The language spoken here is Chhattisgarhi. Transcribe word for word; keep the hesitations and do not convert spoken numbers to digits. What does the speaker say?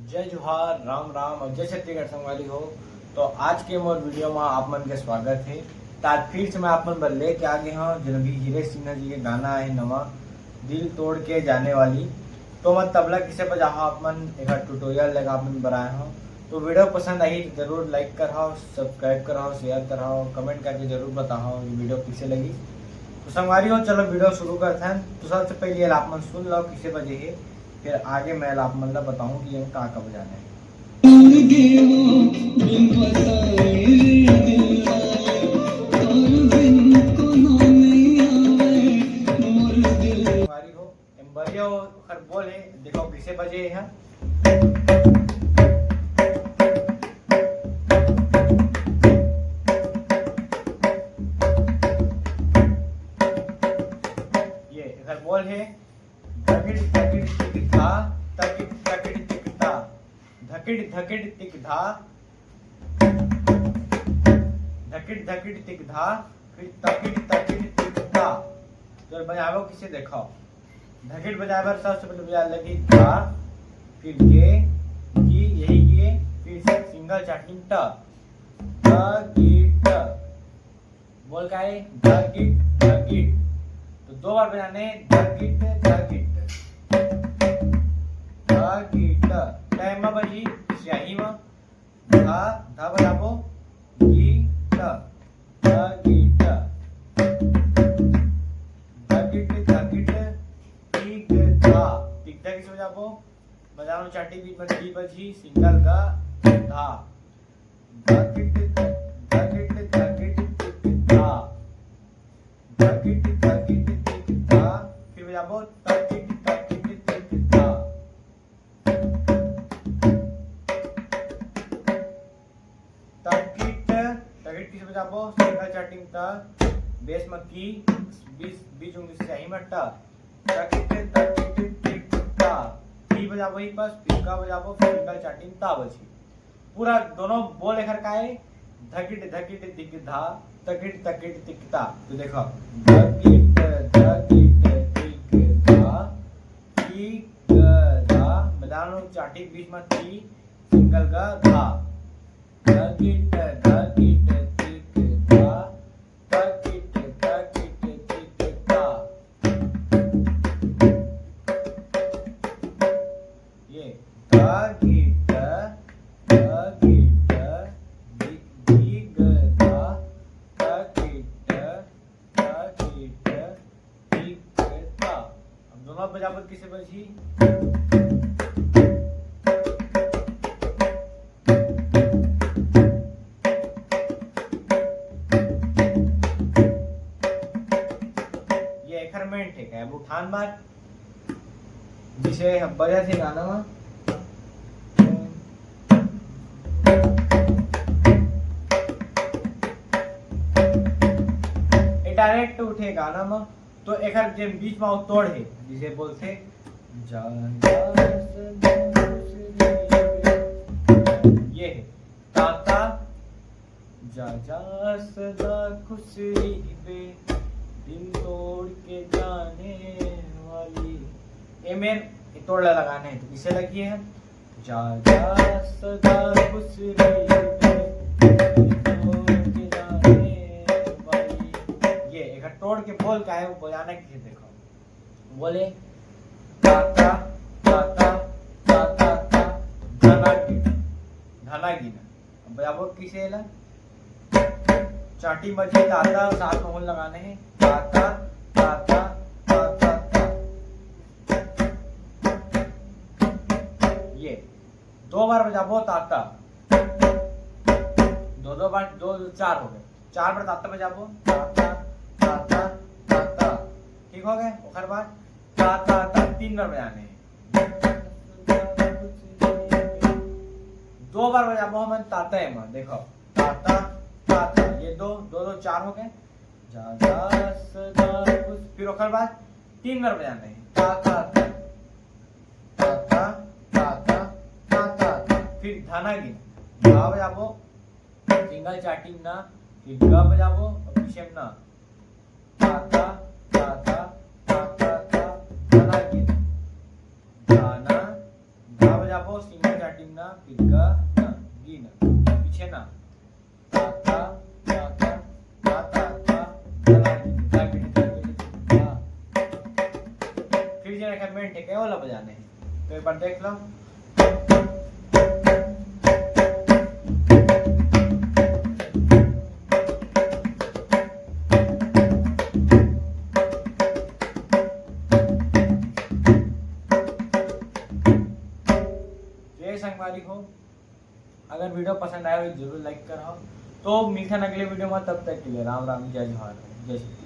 जय जोहार, राम राम और जय छत्तीसगढ़ संगवारी हो। तो आज के मोर वीडियो में आप मन के स्वागत है। तो आज फिर से मैं आप मन बर लेके आ गए हूँ, जो अभी हीरे सिन्हा जी के गाना है नवा, दिल तोड़ के जाने वाली। तो मैं तबला किसे बजाहा आप मन, एक ट्यूटोरियल लेके आप मन बर आए हूँ। तो वीडियो पसंद आई तो जरूर लाइक करहा, सब्सक्राइब करहा, शेयर करहा, कमेंट करके जरूर बताहा ये वीडियो किसे लगी। तो संगवारी हो, चलो वीडियो शुरू करते हैं। तो सबसे पहले ये आप मन सुन लो किसे बजे है, फिर आगे मैं आप मन ला बताऊँ कि ये का का बजाना है। संगवारी हो, एम बढ़िया हो, ओखर बोल है, देखो किसे बजे है। ये एकर बोल है, धकिट धकिट टिक धा, तकिट तकिट टिक धा, धकिट धकिट टिक धा, धकिट धकिट टिक धा, फिर तकिट तकिट टिक धा। तो बजाबो किसे देखो, धकिट बजाए बर सबसे पहले बजाए लगी धा, फिर गे, गी, यही गे, फिर सिंगल चार्टिंग ट, ध, गी, ट। बोल का है? धकिट, धकिट। तो दो बार बजाने, धकिट, धकिट, धकिट। टाइम में बजी, स्याही में। धा, धा बजाबो, गी, ट, ध, गी, ट। धकिट, धकिट, टिक, धा। टिक, धा किसे बजाबो? बजानो चाटी बीच में टी बजी, सिंगल गा, धा। धकिट, धकिट, धकिट, टिक, धा। धकिट, धकिट, टिक, धा। फिर बजाबो, तकिट, तकिट, टिक, धा। तकिट, तकिट किसे बजाबो? सिंगल चार्टिंग त, बेस म की, बीच, बीच उंगली से स्याही म ट। तकिट, तकिट, टिक, ता। टी बजाबो ही बस, फिर का बजाबो, फिर सिंगल चार्टिंग ता बजी। पूरा दोनों बोल एखर का है? धकिट, धकिट, दिक, धा, तकिट, तकिट, तिक, ता। तो देखो, धकिट, धकिट, दिक, धा, टिक, धा, बजानो चाटी बीच में ती, सिंगल गा, धा। धकिट, धकिट, तिक, धा, तकिट, तकिट, तिक, ता। ये धकिट, धकिट, दिक, दिक, धा, तकिट, तकिट, तिक, ता। अब दोनों बजाबत किसे बजी? ये एखर मेन ठीक है। अब उठान मार, जिसे हम बजा थे गाना में, ये डायरेक्ट उठे गाना में। तो एखर जेन बीच में वो तोड़ है, जिसे बोलते जा, जा, सदा खुश रहिबे। ये है ताता, जा, जा, सदा खुश रहिबे, दिल तोड़ के जाने वाली। ए मेर, ये तोड़ ला लगाने हैं, तो किसे लगी है? जा, जा, सदा खुश रहिबे, दिल तोड़ के जाने वाली। ये एक तोड़ के बोल का है, वो बजाना किसे देखो। बोले, ताता, ताता, ताता, ता, धना गिना, धना गिना। अब बजाबो किसे एला? चाटी मची ताता, साथ में होल लगाने हैं। ताता, ताता, ताता, ता। ये दो बार बजाबो ताता। दो, दो बार, दो, दो, चार हो गए। चार बार ताता बजाबो, ताता, ताता, ताता। ठीक हो गए? ओकर बाद ताता, ता, तीन बार बजाने हैं। दो बार बजाबो हमन ताता एमा, देखो, ताता, ताता, ये दो, दो, दो, चार हो गए। जा, जा, सदा खुश, फिर ओकर बाद तीन बार बजाने हैं। ता, ता, ता, ता, ता, ता, ता, ता, ता, ता। फिर धना गिना, धा बजाबो, सिंगल चार्टिंग ना, फिर ग बजाबो और पीछे में ना। ता, ता, ता, ता, ता, ता, ता, धना गिना, धाना, धा बजाबो। अब वो सिंगल चाटी में ना, फिर गा ना, गी ना, पीछे ना। ता, ता, ता, ता, ता, ता, ता, ता, ता, ता, ता, ता, ता। फिर जो है मेन, ठीक है, वाला बजाने हैं। तो एक बार देख लो। जय संगवारी हो, अगर वीडियो पसंद आया हो जरूर लाइक करो। तो मिलते हैं अगले वीडियो में, तब तक के लिए राम राम, जय जोहार, जय श्री कृष्ण।